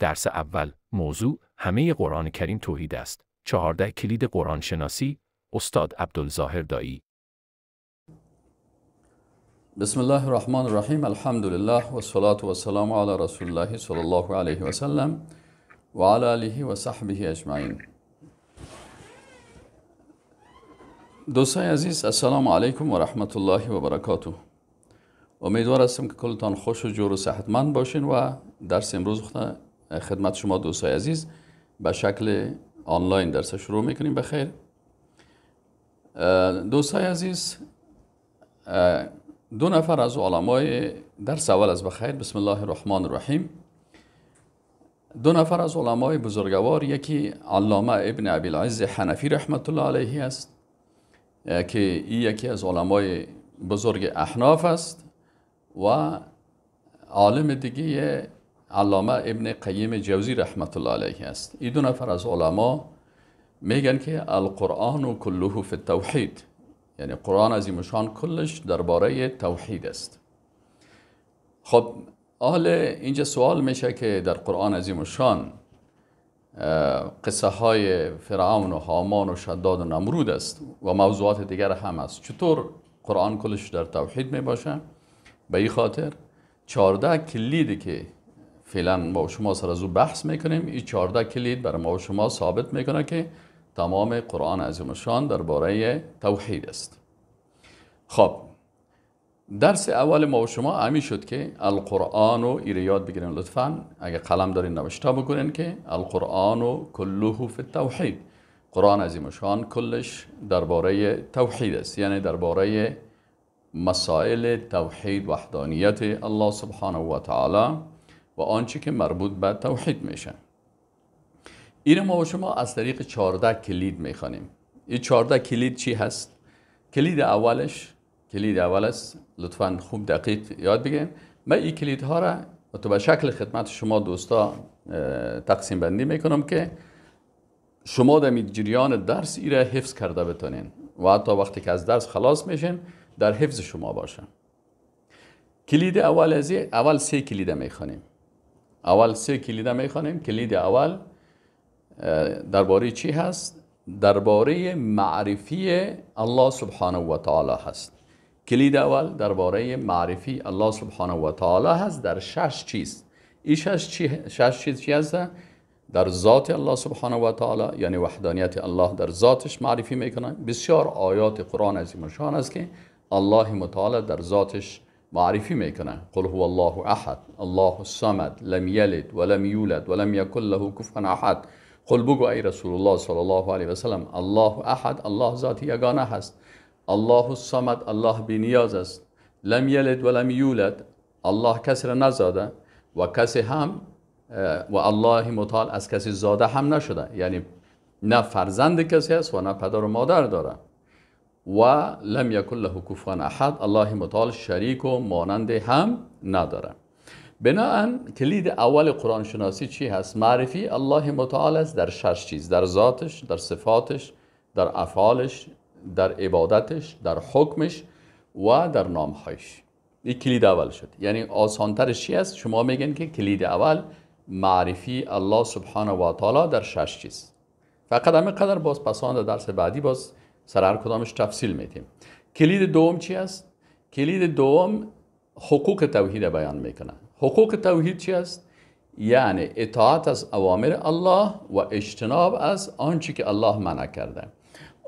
درس اول، موضوع همه قرآن کریم توحید است. 14 کلید قرآن شناسی، استاد عبدالظاهر دایی. بسم الله الرحمن الرحیم. الحمد لله و الصلاة و السلام علی رسول الله صلی الله علیه و سلم و علی آله و صحبه اجمعین. دوستای عزیز، السلام علیکم و رحمت الله و برکاته. امیدوار هستم که کلتان خوش و جور و صحتمند باشین و درس امروز خدمت شما دوستای عزیز به شکل آنلاین درس شروع میکنیم. بخیر دوستای عزیز، دو نفر از علمای درس اول از بخیر، بسم الله الرحمن الرحیم. دو نفر از علمای بزرگوار، یکی علامه ابن ابی العز حنفی رحمت الله علیه است که این یکی از علمای بزرگ احناف است، و عالم دیگه علامه ابن قیم جوزی رحمت الله علیه است. این دو نفر از علما میگن که القرآن کله فی التوحید، یعنی قرآن عظیم شان کلش درباره توحید است. خب حال اینجا سوال میشه که در قرآن عظیم شان قصه های فرعون و هامان و شداد و نمرود است و موضوعات دیگر هم است، چطور قرآن کلش در توحید می باشه؟ به این خاطر 14 کلیدی که فعلا ما و شما سر از او بحث میکنیم، این 14 کلید برای ما و شما ثابت میکنه که تمام قرآن عظیم شان درباره توحید است. خب درس اول ما و شما همی شد که القرآن و ایره یاد بگیرین لطفاً، اگه قلم دارین نوشته بکنین که القرآن و کله فی التوحید، قرآن عظیم شان کلش درباره توحید است، یعنی درباره مسائل توحید، وحدانیت الله سبحانه و تعالی و آنچه که مربوط به توحید میشه. این ما و شما از طریق 14 کلید میخوانیم. این 14 کلید چی هست؟ کلید اولش، کلید اول است، لطفاً خوب دقیق یاد بگیرین. من این کلیدها را تو به شکل خدمت شما دوستا تقسیم بندی میکنم که شما در جریان درس ای را حفظ کرده بتونین و حتی وقتی که از درس خلاص میشین در حفظ شما باشه. کلید اول از اول سه کلید میخوانیم. اول سه کلید میخوانیم. کلید اول درباره چی هست؟ درباره معرفی الله سبحانه و تعالی هست. کلید اول درباره معرفی الله سبحانه و تعالی هست در شش چیز. این شش چیز چی هست؟ در ذات الله سبحانه و تعالی، یعنی وحدانیت الله در ذاتش معرفی میکنه. بسیار آیات قرآن عظیم شان است که الله متعال در ذاتش معرفی میکنه. قل هو الله احد، الله الصمد، لم یلد ولم یولد ولم یکن له کفوا احد. قل بگو ای رسول الله صلی الله علیه و سلم، الله احد، الله ذات یگانه هست، الله الصمد، الله بی نیاز است، لم یلد ولم یولد، الله کسی را نزاده و کسی هم و الله متعال از کسی زاده هم نشده، یعنی نه فرزند کسی است و نه پدر و مادر داره، و لم یکن له کفوا احد، الله متعال شریک و مانند هم نداره. بناهن کلید اول قرآن شناسی چی هست؟ معرفی الله متعال است در شش چیز: در ذاتش، در صفاتش، در افعالش، در عبادتش، در حکمش و در نامهایش. این کلید اول شد. یعنی آسانترش چی است؟ شما میگن که کلید اول معرفی الله سبحانه و تعالی در شش چیز. فقط همین قدر، باز پسان درس بعدی باز سر هر کدامش تفصیل میتیم. کلید دوم چی است؟ کلید دوم حقوق توحید بیان میکنه. حقوق توحید چی است؟ یعنی اطاعت از اوامر الله و اجتناب از آنچه که الله منع کرده.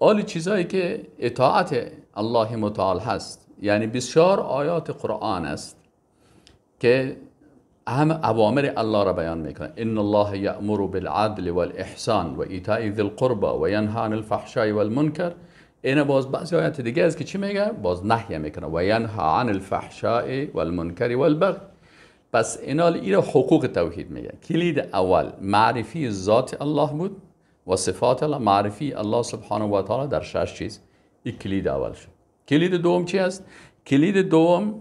آل چیزایی که اطاعت الله متعال هست، یعنی بسیار آیات قرآن است که هم اوامر الله را بیان میکنه. ان الله یأمر بالعدل والاحسان و ایتاء ذی القربى و ینهی عن الفحشاء والمنکر. این باز بعضی آیات دیگه است که چی میگه؟ باز نهی میکنه، و ینهی عن الفحشاء والمنکر والبغی. پس اینا اینا حقوق توحید میگه. کلید اول معرفی ذات الله بود و صفات الله، معرفی الله سبحانه و تعالی در شش چیز. این کلید اول شد. کلید دوم چی است؟ کلید دوم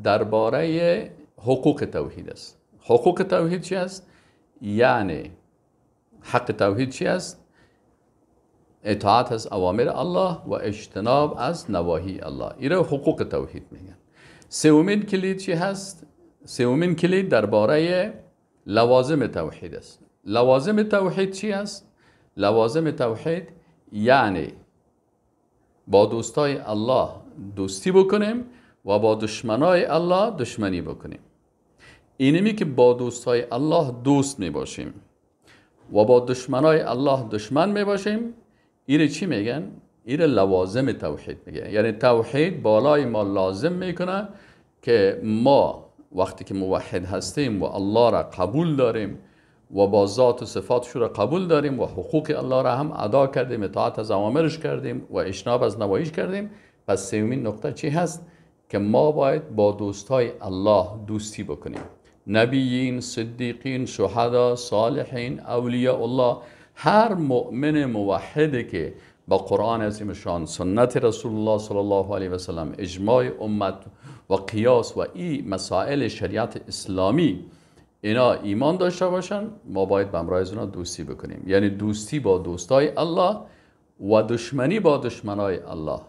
درباره حقوق توحید است. حقوق توحید چی است؟ یعنی حق توحید چی است؟ اطاعت از اوامر الله و اجتناب از نواهی الله. این حقوق توحید میگن. سومین کلید چی هست؟ سومین کلید درباره لوازم توحید است. لوازم توحید چی است؟ لوازم توحید یعنی با دوستای الله دوستی بکنیم و با دشمنای الله دشمنی بکنیم. اینمی که با دوستای الله دوست می باشیم و با دشمنای الله دشمن می باشیم، اینه چی میگن؟ اینه لوازم توحید میگن. یعنی توحید بالای ما لازم میکنه که ما وقتی که موحد هستیم و الله را قبول داریم و با ذات و صفاتش را قبول داریم و حقوق الله را هم ادا کردیم، اطاعت از اوامرش کردیم و اجتناب از نواهیش کردیم، پس سومین نقطه چی هست؟ که ما باید با دوستای الله دوستی بکنیم. نبیین، صدیقین، شهدا، صالحین، اولیاء الله، هر مؤمن موحدی که با قرآن عظیم شان، سنت رسول الله صلی الله علیه و سلم، اجماع امت و قیاس و این مسائل شریعت اسلامی اینا ایمان داشته باشن، ما باید به همراه از اونا دوستی بکنیم. یعنی دوستی با دوستای الله و دشمنی با دشمنای الله،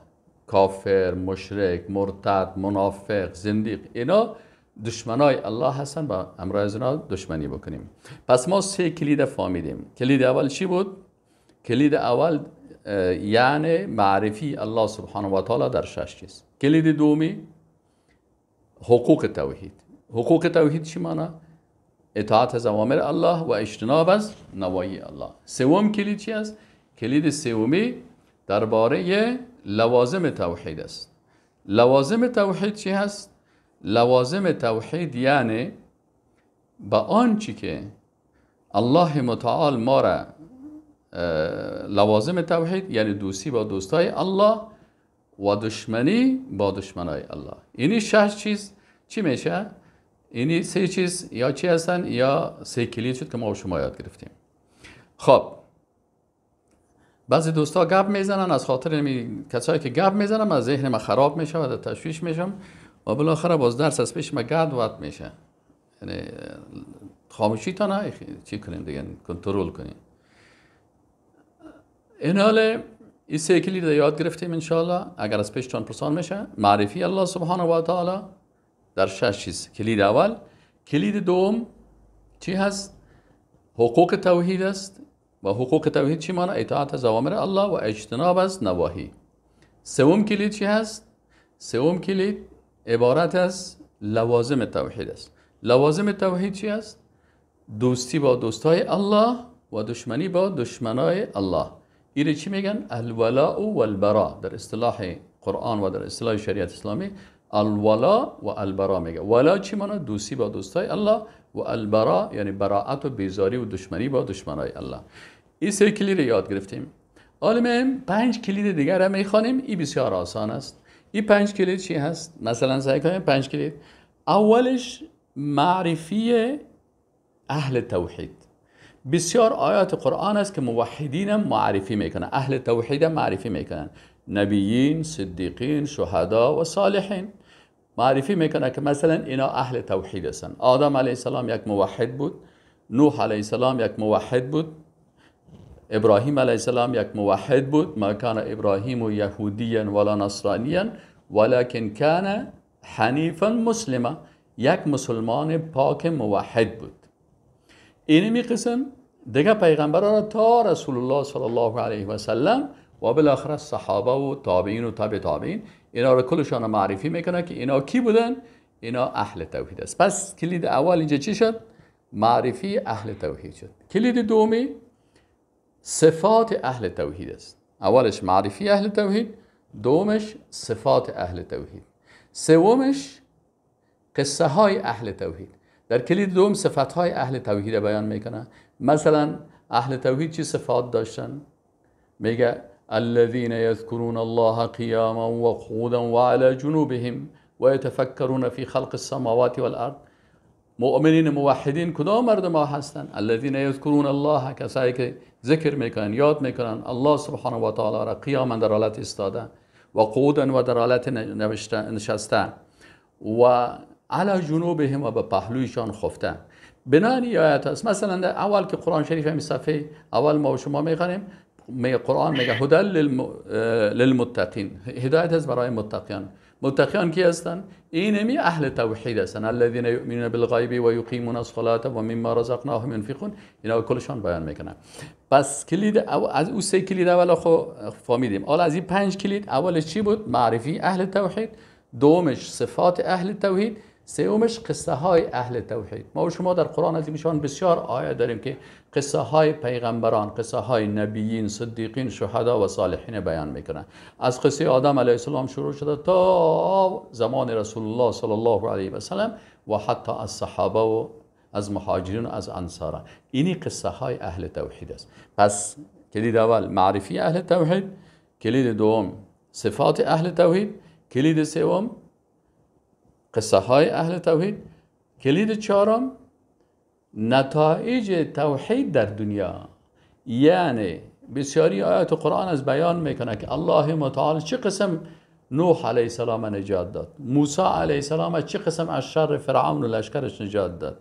کافر، مشرک، مرتد، منافق، زندیق، اینا دشمنای الله هستن، با همراه از اونا دشمنی بکنیم. پس ما سه کلید فهمیدیم. کلید اول چی بود؟ کلید اول یعنی معرفی الله سبحانه و تعالی در شش چیز. کلید دومی حقوق توحید. حقوق توحید چی معنی؟ اطاعت از اوامر الله و اجتناب از نواهی الله. سوم کلید چی است؟ کلید سومی درباره لوازم توحید است. لوازم توحید چی هست؟ لوازم توحید یعنی با آنچه که الله متعال ما را، لوازم توحید یعنی دوستی با دوستای الله و دشمنی با دشمنای الله. اینی شش چیز چی میشه؟ اینی سه چیز یا چی هستن یا سه کلید شد که ما و شما یاد گرفتیم. خب بعضی دوستا گپ میزنن، از خاطر کسایی که گپ میزنن از ذهن ما خراب میشه و در تشویش میشم و بالاخره باز درس از پیش ما گد وقت میشه. یعنی خاموشی تا نه چی کنیم دیگه، کنترل کنیم. این حال این سه کلید یاد گرفتیم انشاءالله. اگر از پیشتان پرسان میشه، معرفی الله سبحانه و تعالی در شش چیز، کلید اول. کلید دوم چی هست؟ حقوق توحید است. و حقوق توحید چی معنی؟ اطاعت از اوامر الله و اجتناب از نواهی. سوم کلید چی هست؟ سوم کلید عبارت از لوازم توحید است. لوازم توحید چی است؟ دوستی با دوستای الله و دشمنی با دشمنای الله. ایره چی میگن؟ الولاء و البراء. در اصطلاح قرآن و در اصطلاح شریعت اسلامی الولا و البراء میگه. ولا چی معنی؟ دوستی با دوستای الله، و البراء یعنی براعت و بیزاری و دشمنی با دشمنای الله. این سه کلید یاد گرفتیم. حالا پنج کلید دیگر هم میخوانیم. این بسیار آسان است. این پنج کلید چی هست؟ مثلا سعی کنیم پنج کلید. اولش معرفی اهل توحید. بسیار آیات قرآن است که موحدین هم معرفی میکنن، اهل توحید هم معرفی میکنن، نبیین، صدیقین، شهدا و صالحین معرفی میکنه که مثلا اینا اهل توحید هستن. آدم علیه السلام یک موحد بود، نوح علیه السلام یک موحد بود، ابراهیم علیه السلام یک موحد بود. ما کان ابراهیم یهودیا ولا نصرانیا ولكن کان حنیفا مسلما، یک مسلمان پاک موحد بود. اینمی قسم دیگه پیغمبران را تا رسول الله صلی الله علیه و سلم و بالاخره صحابه و تابعین و تابع تابعین، اینا رو کلشان معرفی میکنه که اینا کی بودن؟ اینا اهل توحید است. پس کلید اول اینجا چی شد؟ معرفی اهل توحید شد. کلید دومی صفات اهل توحید است. اولش معرفی اهل توحید، دومش صفات اهل توحید، سومش قصه های اهل توحید. در کلید دوم صفات های اهل توحید بیان میکنه. مثلا اهل توحید چی صفات داشتن؟ میگه الذين يذكرون الله قياما وقعودا وعلى جنوبهم ويتفكرون في خلق السماوات والارض. مؤمنین موحدین کدام مردم ها هستن؟ الذين يذكرون الله، کسایی که ذکر میکنن، یاد میکنن الله سبحانه و تعالی را، قیاما در حالت ایستاده و قعودا و در حالت نشسته و علی جنوبهم و به پهلویشان خفته. بنابراین آیات هست. مثلا در اول که قرآن شریف همین صفحه اول ما و شما میخوانیم، میگه قرآن میگه هدى للمتقین، هدایت است برای متقیان. متقیان کی هستند؟ اینمی اهل توحید هستند. الذین یؤمنون بالغیب و یقیمون الصلاة و مما رزقناهم ينفقون. اینا کلشان بیان میکنن. پس کلید از او سه کلید اول خو فهمیدیم. حالا از این 5 کلید اولش چی بود؟ معرفی اهل توحید، دومش صفات اهل توحید، سومش قصه های اهل توحید. ما و شما در قرآن عظیم شان بسیار آیه داریم که قصه های پیغمبران، قصه های نبیین، صدیقین، شهدا و صالحین بیان میکنن. از قصه آدم علیه السلام شروع شده تا زمان رسول الله صلی الله علیه و سلم و حتی از صحابه و از مهاجرین و از انصار. اینی قصه های اهل توحید است. پس کلید اول معرفی اهل توحید، کلید دوم صفات اهل توحید، کلید سوم قصه های اهل توحید، کلید چهارم نتایج توحید در دنیا. یعنی بسیاری آیات قرآن از بیان میکنه که الله متعال چه قسم نوح علیه السلام نجات داد، موسی علیه السلام چه قسم از شر فرعون و لشکرش نجات داد،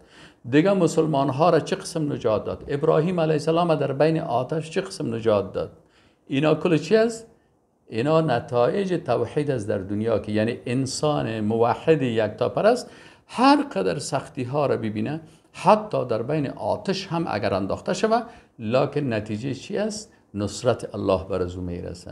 دیگه مسلمان ها را چه قسم نجات داد، ابراهیم علیه السلام در بین آتش چه قسم نجات داد. اینا کل چی است؟ اینا نتایج توحید است در دنیا، که یعنی انسان موحد یکتاپرست هر قدر سختی ها را ببینه، حتی در بین آتش هم اگر انداخته شود، لکن نتیجه چی است؟ نصرت الله بر از او میرسه.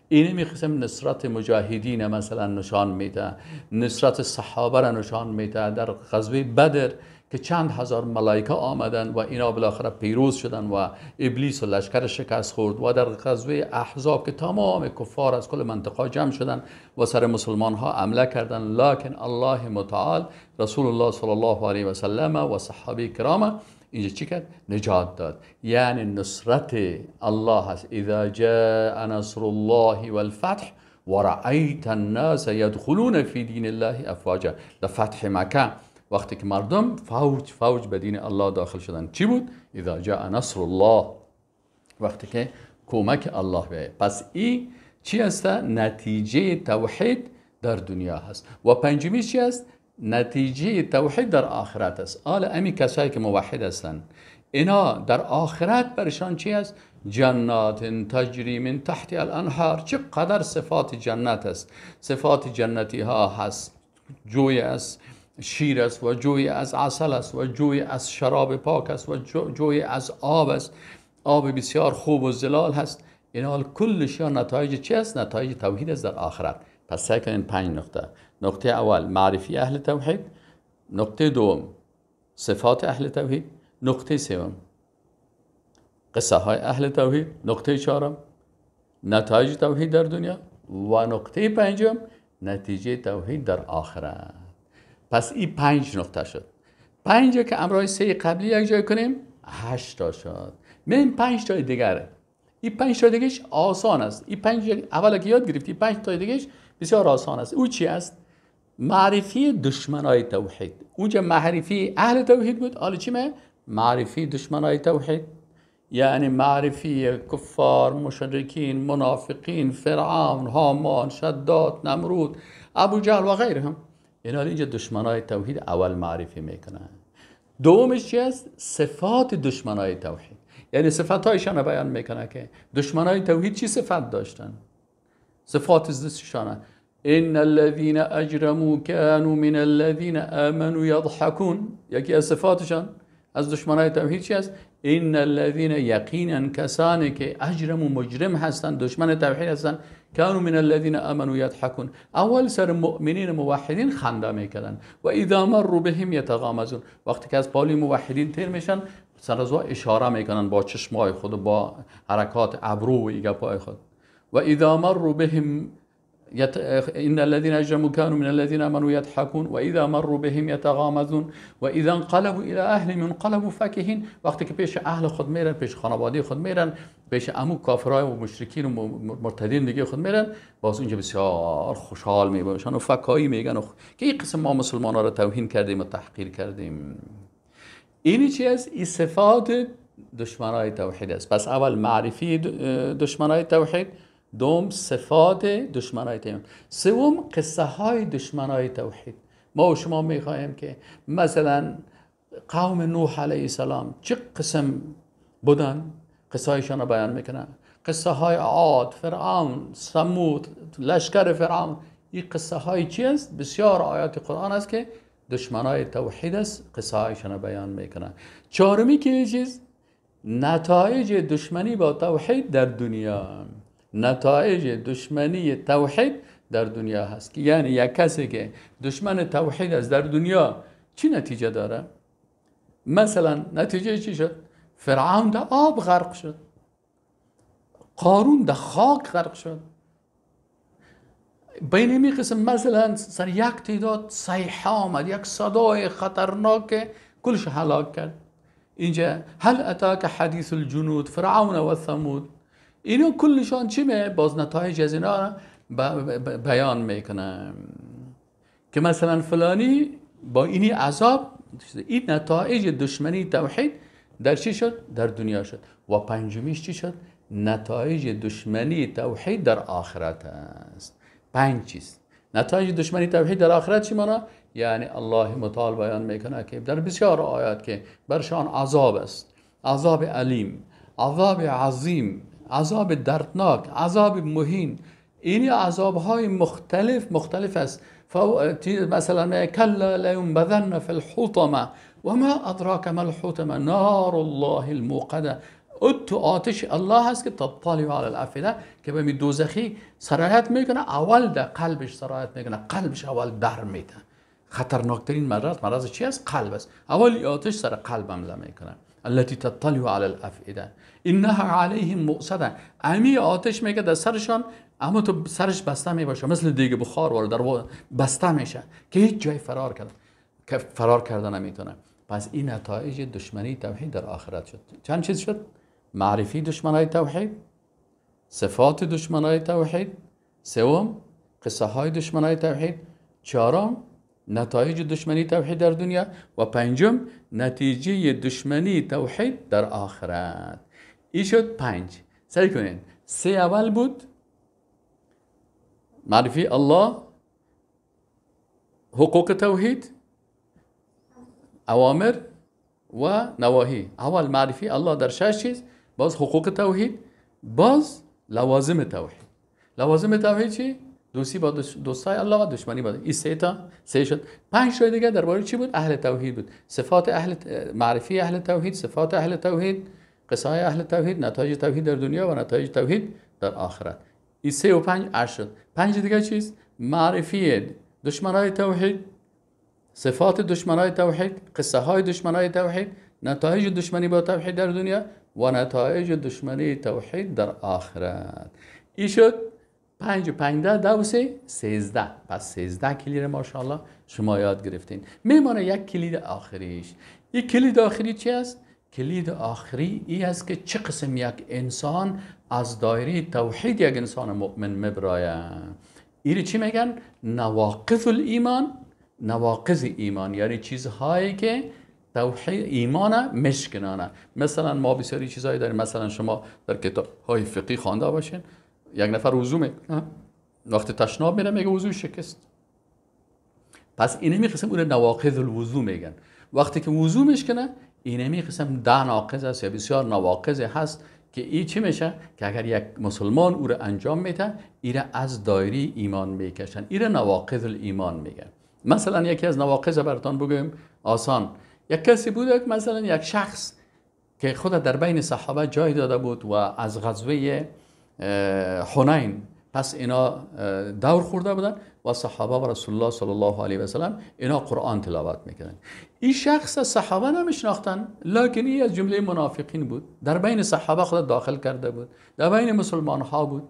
اینه میخواستم نصرت مجاهدین مثلا نشان میده، نصرت صحابه را نشان میده در غزوه بدر که چند هزار ملائکه آمدن و اینا بالاخره پیروز شدن و ابلیس و لشکر شکست خورد، و در غزوه احزاب که تمام کفار از کل منطقه جمع شدن و سر مسلمان ها حمله کردن، لکن الله متعال رسول الله صلی الله علیه و سلم و صحابه کرام اینجا چی کرد؟ نجات داد. یعنی نصرت الله هست. اذا جاء نصر الله والفتح ورأيت الناس يدخلون في دین الله افواجا. در فتح مکه وقتی که مردم فوج فوج به دین الله داخل شدن، چی بود؟ اذا جاء نصر الله، وقتی که کمک الله بیاید. پس این چی است؟ نتیجه توحید در دنیا هست. و پنجمی چی است؟ نتیجه توحید در آخرت است. حالا امی کسایی که موحد هستند، اینا در آخرت برشان چی است؟ جنات تجری من تحت الانهار. چقدر صفات جنت است، صفات جنتی ها هست، جوی است شیر است و جوی از عسل است و جوی از شراب پاک است و جوی از آب است، آب بسیار خوب و زلال هست. اینا کلش نتایج چی است؟ نتایج توحید است در آخرت. پس سعی کنین 5 نقطه. نقطه اول معرفی اهل توحید، نقطه دوم صفات اهل توحید، نقطه سوم قصه های اهل توحید، نقطه چهارم نتایج توحید در دنیا و نقطه پنجم نتیجه توحید در آخرت. پس این 5 نقطه شد. 5 که امرای 3 قبلی یک جای کنیم 8 تا شد. من 5 تا دیگره. این 5 تا دیگهش آسان است. این 5 اول که یاد گرفتی 5 تا دیگهش بسیار آسان است. او چی است؟ معرفی دشمنای توحید. اونجا معرفی اهل توحید بود، حالا چی می؟ معرفی دشمنای توحید، یعنی معرفی کفار، مشرکین، منافقین، فرعون، هامان، شداد، نمرود، ابو جهل و غیرهم. اینا اینجا دشمنای توحید اول معرفی میکنن. دومش چی است؟ صفات دشمنای توحید، یعنی صفاتهایشان بیان میکنه که دشمنای توحید چی صفت داشتن، صفات زشتشان. ان الذين اجرموا كانوا من الذين آمنوا يضحكون. یکی از صفاتشان از دشمنای توحید چی است؟ ان الذين یقینا کسانی که اجرم و مجرم هستند، دشمن توحید هستند، كانوا من الذين آمنوا يضحكون. اول سر مؤمنین موحدین خنده میکردن و اذا مروا بهم يتغامزون. وقتی که از پالی موحدین تیر میشن سر از اشاره میکنن با چشمای خود و با حرکات ابرو و گپای خود. و اذا مروا بهم ان الذين اجرموا كانوا من الذين امنوا يضحكون واذا مروا بهم يتغامزون واذا انقلبوا الى اهلهم انقلبوا فكهين. وقتی که پیش اهل خود میرن، پیش خانواده خود میرن، پیش عمو کافرای و مشرکین و مرتدین دیگه خود میرن، باز اونجا بسیار خوشحال میباشن و فکایی میگن که این قسم ما مسلمان ها را توهین کردیم و تحقیر کردیم. اینی چی است؟ این صفات دشمنای توحید است. پس اول معرفی دشمنای توحید، دوم صفات دشمنای توحید، سوم قصه های دشمنای توحید. ما و شما میخواهیم که مثلا قوم نوح علیه السلام چه قسم بودن، قصه هایشان را بیان میکنن، قصه های عاد، فرعون، ثمود، لشکر فرعون، این قصه های چی است؟ بسیار آیات قرآن است که دشمنای توحید است، قصه هایشان بیان میکنه. چهارمی کلید چیز؟ نتایج دشمنی با توحید در دنیا. نتایج دشمنی توحید در دنیا هست که یعنی یک کسی که دشمن توحید است در دنیا چی نتیجه داره؟ مثلا نتیجه چی شد؟ فرعون در آب غرق شد، قارون در خاک غرق شد. بین می قسم مثلا سر یک تعداد صیحه آمد، یک صدای خطرناک کلش هلاک کرد. اینجا هل اتاک حدیث الجنود فرعون و ثمود، اینو کلشان چی می باز نتایج از اینا بیان میکنه که مثلا فلانی با اینی عذاب. این نتایج دشمنی توحید در چی شد؟ در دنیا شد. و پنجمیش چی شد؟ نتایج دشمنی توحید در آخرت است. پنج چیز نتایج دشمنی توحید در آخرت چی مانا؟ یعنی الله متعال بیان میکنه که در بسیار آیات که برشان عذاب است، عذاب علیم، عذاب عظیم، عذاب دردناک، عذاب مهین. این عذاب های مختلف مختلف است. مثلا کلا لینبذن فی الحطمه و ما ادراک ما الحطمه نار الله الموقده. تو آتش الله هست که تطلع علی الافئده، که به می دوزخی سرایت میکنه، اول در قلبش سرایت میکنه، قلبش اول در میده. خطرناکترین مرض، مرض چی است؟ قلب است. اول آتش سر قلب حمله میکنه. التي تطلع على الافئده انها عليهم مؤصده. امی آتش میگه در سرشان، اما تو سرش بسته میباشه، مثل دیگه بخار وار در بسته میشه که هیچ جای فرار کرده که فرار کرده نمیتونه. پس این نتایج دشمنی توحید در آخرت شد. چند چیز شد؟ معرفی دشمنای توحید، صفات دشمنای توحید، سوم قصه های دشمنای توحید، چهارم نتایج دشمنی توحید در دنیا، و پنجم نتیجه دشمنی توحید در آخرت. این شد پنج. سعی کنین سه اول بود معرفی الله، حقوق توحید، اوامر و نواهی. اول معرفی الله در شش چیز، باز حقوق توحید، باز لوازم توحید. لوازم توحید چی؟ دوستی با دوستای الله و دشمنی با این سه تا سه شد. پنج تا دیگه درباره چی بود؟ اهل توحید بود. صفات اهل معرفی اهل توحید، صفات اهل توحید، قصه های اهل توحید، نتایج توحید در دنیا و نتایج توحید در آخرت. این سه و پنج 8 شد. پنج دیگه چیست؟ معرفی دشمنای توحید، صفات دشمنای توحید، قصه های دشمنای توحید، نتایج دشمنی با توحید در دنیا و نتایج دشمنی توحید در آخرت. این شد 5 و 5 ده 2 3 13. پس 13 کلید ماشاءالله شما یاد گرفتین. میمانه یک کلید آخریش. یک کلید آخری چی است؟ کلید آخری ای است که چه قسم یک انسان از دایره توحید یک انسان مؤمن مبرایه. ایره چی میگن؟ نواقض الایمان. نواقض ایمان یعنی چیزهایی که توحید ایمان مشکنانه. مثلا ما بسیاری چیزهایی داریم. مثلا شما در کتاب های فقهی خوانده باشین، یک نفر وضو میکنه، وقتی تشناب میره میگه وضو شکست. پس اینمی قسم اون نواقض الوضو میگن. وقتی که وضو میشکنه اینمی قسم 10 ناقض است یا بسیار نواقض هست که ای چی میشه؟ که اگر یک مسلمان او را انجام میده، ای را از دایره ایمان میکشن، ای را نواقض الایمان میگن. مثلا یکی از نواقض براتون بگم آسان. یک کسی بود، مثلا یک شخص که خود در بین صحابه جای داده بود و از غزوه حنین پس اینا دور خورده بودن و صحابه و رسول الله صلی الله علیه و سلم اینا قرآن تلاوت میکردن. این شخص از صحابه نمیشناختن، لکن این از جمله منافقین بود، در بین صحابه خود داخل کرده بود، در بین مسلمان ها بود.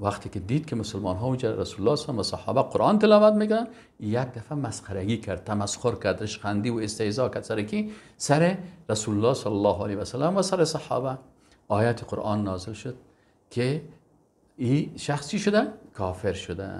وقتی که دید که مسلمان ها اونجا رسول الله صلی الله علیه و صحابه قرآن تلاوت میکردن، یک دفعه مسخرگی کرد، تمسخر کرد، رشخندی و استهزا کرد سر کی؟ سر رسول الله صلی الله علیه و سلم و سر صحابه. آیات قرآن نازل شد که این شخص چی شده؟ کافر شده.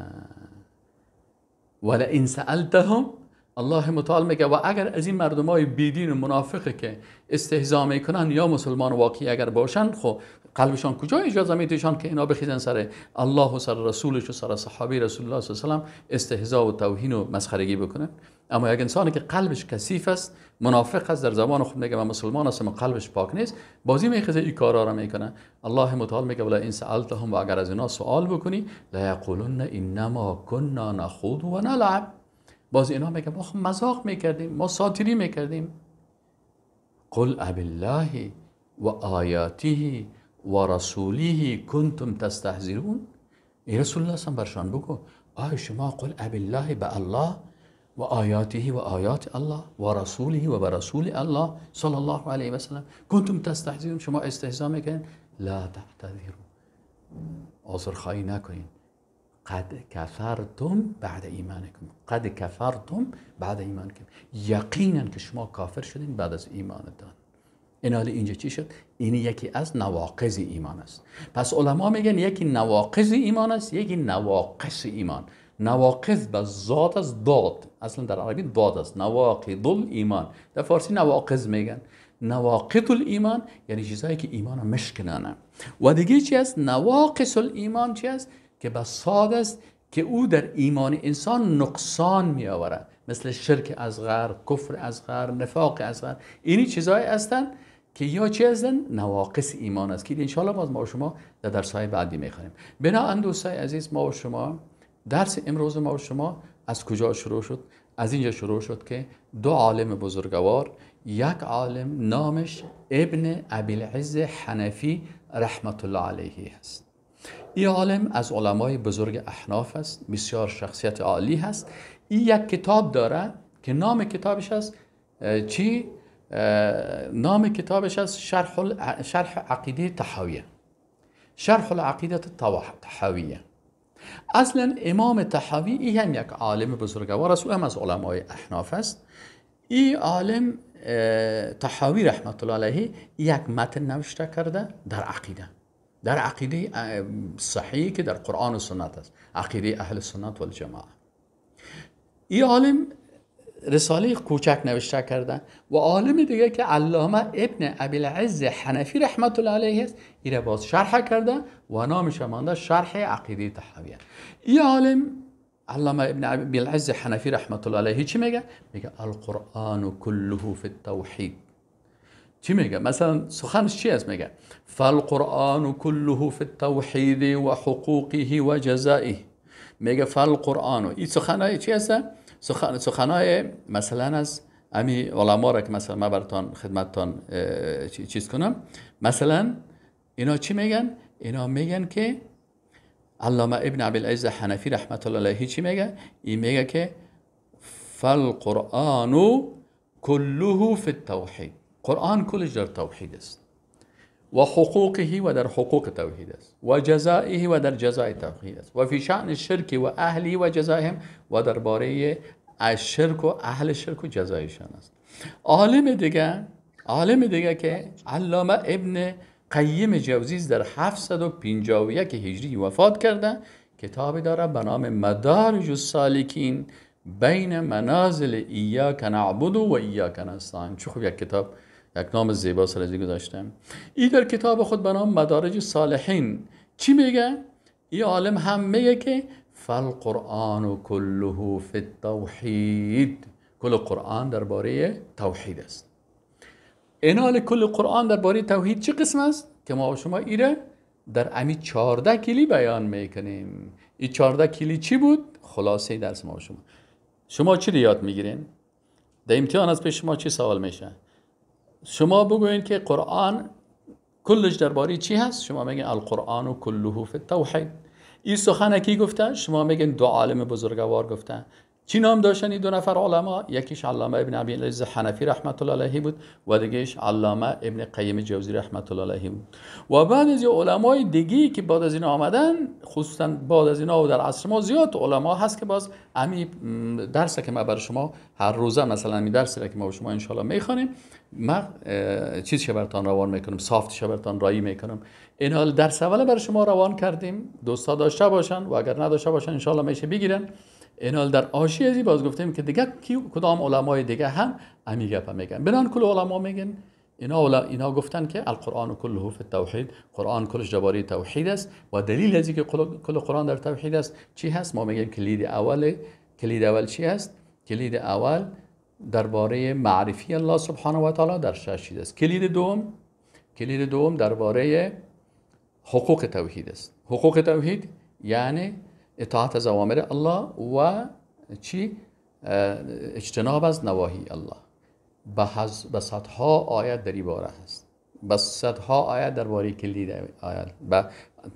ولئن سألتهم الله متعال میگه و اگر از این مردمای بیدین و منافقی که استهزا میکنن یا مسلمان واقعی اگر باشن، خب قلبشان کجا اجازه میدهشان که اینا بخیزن سر الله و سر رسولش و سر صحابه رسول الله صلی الله علیه و سلم استهزا و توهین و مسخرگی بکنن؟ اما یک انسانی که قلبش کثیف است، منافق است، در زبان خود میگه من مسلمان هستم، قلبش پاک نیست، بازی میخزه این کارا را میکنه. الله متعال میگه ولا ان سالتهم، و اگر از اینا سوال بکنی، لیقولن انما كنا نخوض و نلعب، باز اینا میگه ما خب مذاق میکردیم، ما ساتیری میکردیم. قل ابالله و آیاته و رسوله کنتم تستهزئون. ای رسول الله صلی برشان بگو آیا شما قل ابالله، به الله و آیاته و آیات الله و رسوله و به رسول الله صلی الله علیه و سلم کنتم تستهزئون، شما استهزا میکنین. لا تعتذروا، عذرخواهی نکنین. قد کفرتم بعد ایمانکم، قد کفرتم بعد ایمانکم، یقینا که شما کافر شدین بعد از ایمانتان. این حال اینجا چی شد؟ این یکی از نواقض ایمان است. پس علما میگن یکی نواقض ایمان است، یکی نواقص ایمان. نواقض به ذات از داد، اصلا در عربی داد است، نواقض الایمان، در فارسی نواقض میگن. نواقض الایمان یعنی چیزهایی که ایمان رو مشکنانه. و دیگه چی است؟ نواقص الایمان چی است؟ که به ساد است که او در ایمان انسان نقصان می آورد، مثل شرک اصغر، کفر اصغر، نفاق اصغر. اینی چیزهایی هستند که یا چی هستن؟ نواقص ایمان است که انشاءالله باز ما و شما در درس‌های بعدی میخوانیم. بنابراین دوستای عزیز، ما و شما درس امروز ما و شما از کجا شروع شد؟ از اینجا شروع شد که دو عالم بزرگوار، یک عالم نامش ابن ابی العز حنفی رحمت الله علیه است. این عالم از علمای بزرگ احناف است، بسیار شخصیت عالی هست. این یک کتاب داره که نام کتابش است چی؟ نام کتابش است شرح عقیده طحاویه، شرح العقیده طحاویه. اصلا امام طحاوی ای هم یک عالم بزرگوار است، او هم از علمای احناف است. این عالم طحاوی رحمت الله علیه یک متن نوشته کرده در عقیده، در عقیده صحیح که در قرآن و سنت است، عقیده اهل سنت و الجماعه. این عالم رساله کوچک نوشته کرده و عالم دیگه که علامه ابن ابی العز حنفی رحمت الله علیه است، این باز شرح کرده و نامش مانده شرح عقیده طحاویه. این عالم علامه ابن ابی العز حنفی رحمت الله علیه چی میگه؟ میگه القرآن كله فی التوحید. چی میگه؟ مثلا سخنش چی است؟ میگه فالقرآن كله فی التوحید و حقوقه و جزائه. میگه فالقرآن، این سخنای چی است؟ سخنای مثلا از امی علما را که مثلا من براتون خدمتتان چیز کنم، مثلا اینا چی میگن؟ اینا میگن که علامه ابن ابی العز حنفی رحمت الله علیه چی میگه؟ این میگه که فالقرآن كله فی التوحید، قرآن کلش در توحید است، و حقوقه و در حقوق توحید است، و جزائه و در جزای توحید است، و فی شأن الشرک و اهله و جزائهم، و درباره الشرک و اهل شرک و جزایشان است. عالم دیگه که علامه ابن قیم جوزی در 751 هجری وفات کرده، کتابی داره به نام مدارج السالکین بین منازل ایاک نعبد و ایاک نستعین. چه خوب یک کتاب، یک نام زیبا سر از گذاشتم. ای در کتاب خود به نام مدارج صالحین چی میگه؟ ای عالم هم میگه که فالقرآن كله فی التوحید، کل قرآن درباره توحید است. اینال کل قرآن درباره توحید چه قسم است؟ که ما و شما ایره در امی 14 کلی بیان میکنیم. این 14 کلی چی بود؟ خلاصه درس ما و شما. شما چی رو یاد میگیرین؟ در امتحان از پیش شما چی سوال میشه؟ شما بگوین که قرآن کلش درباره چی هست؟ شما میگین القرآن كله فی التوحید. این سخن کی گفته؟ شما میگین دو عالم بزرگوار گفته. چی نام داشتن این دو نفر علما؟ یکیش علامه ابن ابی العز حنفی رحمت الله علیه بود و دیگهش علامه ابن قیم جوزی رحمت الله علیه بود. و بعد از علمای دیگه که بعد از اینا آمدن، خصوصا بعد از اینا و در عصر ما زیاد علما هست که باز امی درس که ما بر شما هر روزه مثلا می درسی که ما شما ان شاء الله میخوانیم، ما چیز براتون روان میکنم، سافت براتون رایی میکنم. این حال درس اول بر شما روان کردیم، دوستا داشته باشن و اگر نداشته باشن ان شاء الله میشه بگیرن. اینال در حاشیه ازی باز گفتیم که دیگه کدام علمای دیگه هم امی گپ میگن. بنان کل علما میگن اینا گفتن که القرآن كله فی التوحید، قرآن کلش درباره توحید است و دلیل از اینکه کل قرآن در توحید است چی هست؟ ما میگیم کلید اول چی هست؟ کلید اول درباره معرفی الله سبحانه و تعالی در شش چیز است. کلید دوم درباره حقوق توحید است. حقوق توحید یعنی اطاعت از اوامر الله و چی؟ اجتناب از نواهی الله. به صدها آیت در این باره هست، به صدها آیت درباره کلید آیت، به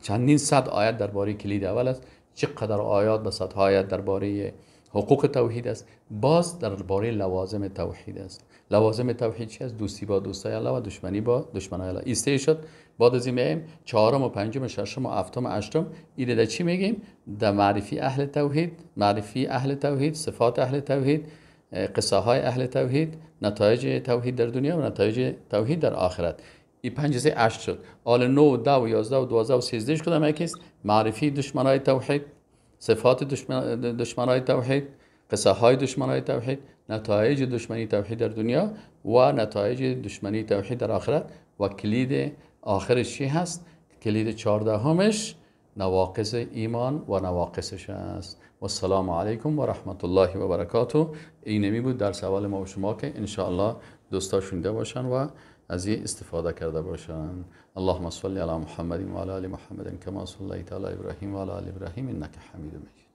چندین صد آیت درباره کلید اول است. چقدر آیات به صدها آیت درباره حقوق توحید است. باز درباره لوازم توحید است. لوازم توحید چی است؟ دوستی با دوستای الله و دشمنی با دشمنای الله. ایسته شد. بعد از این میایم چهارم و پنجم و ششم و هفتم و هشتم، ایره در چی میگیم؟ در معرفی اهل توحید، معرفی اهل توحید، صفات اهل توحید، قصه های اهل توحید، نتایج توحید در دنیا و نتایج توحید در آخرت. این 5 3 8 شد. آل 9 و 10 و 11 و 12 و 13 کدام یکیست؟ معرفی دشمنای توحید، صفات دشمنای توحید، قصه های دشمنای توحید، نتایج دشمنی توحید در دنیا و نتایج دشمنی توحید در آخرت. و کلید آخرش چی هست؟ کلید 14 نواقص ایمان و نواقصش است. و السلام علیکم و رحمت الله و برکاته. اینمی بود در سوال ما و شما که انشاءالله دوستا شنیده باشن و از این استفاده کرده باشن. اللهم صل علی محمد و علی آل محمد کما صلیت علی ابراهیم و علی آل ابراهیم انک حمید مجید.